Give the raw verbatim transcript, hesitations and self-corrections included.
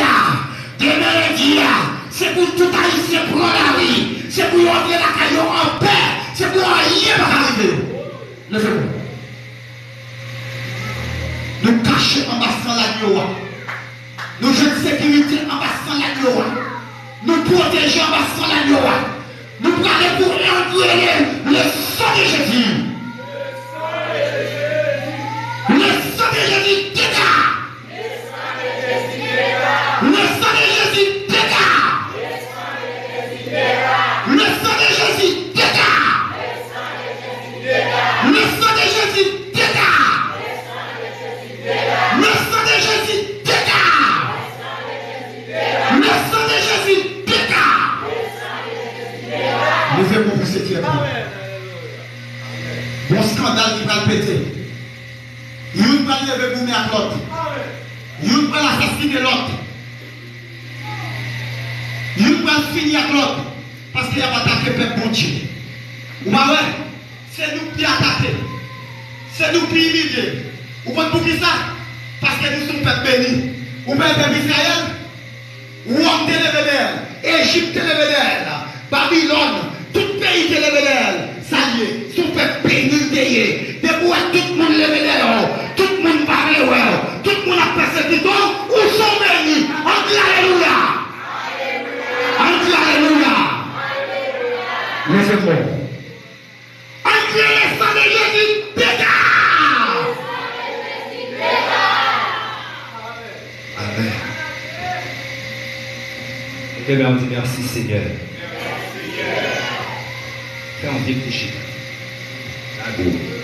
a, demen lendi a, se pou tout Ayisyen pran lari, se pou yo antre lakay yo anpè, se pou anyen pa ka rive yo. Leve men. Nou kache anba san lagno a. Nou jwenn sekirite anba san lagno a. Nou pwoteje anba san lagno a. Nou prale pou angrene le sang de Jésus. Le sang de Jésus dégage. Le sang de Jésus dégage. Le sang de Jésus dégage. Le sang de Jésus dégage. Le sang de Jésus dégage. Le sang de Jésus dégage. Leve men w pou Senyè a. Gon eskandal ki pral pete. Youn pral leve goumen ak lòt. Youn pral asasinen lòt. Youn pral fini ak lòt. Paske y ap atake pèp Bondye. Ou pa wè? Se nou ki atake. Se nou ki imilye. Ou konn poukisa? Paske nou se yon pèp beni. Ou pa wè pèp Izrayèl? Wòm te leve dèyè l. Ejip te leve dèyè l. Babilòn, tout peyi te leve dèyè l. Sa l ye? Se yon pèp beni l te ye. Depi w wè tout moun leve dèyè w, tout moun pa vle wè w, tout moun ap pèsekite w, ou se w beni. Ann di alelouya! Ann di alelouya! Leve men w. Ann kriye le sang de Jésus, dégage! Amèn. Leve men w, di mèsi, Senyè. Fè yon vye kouche. Lago.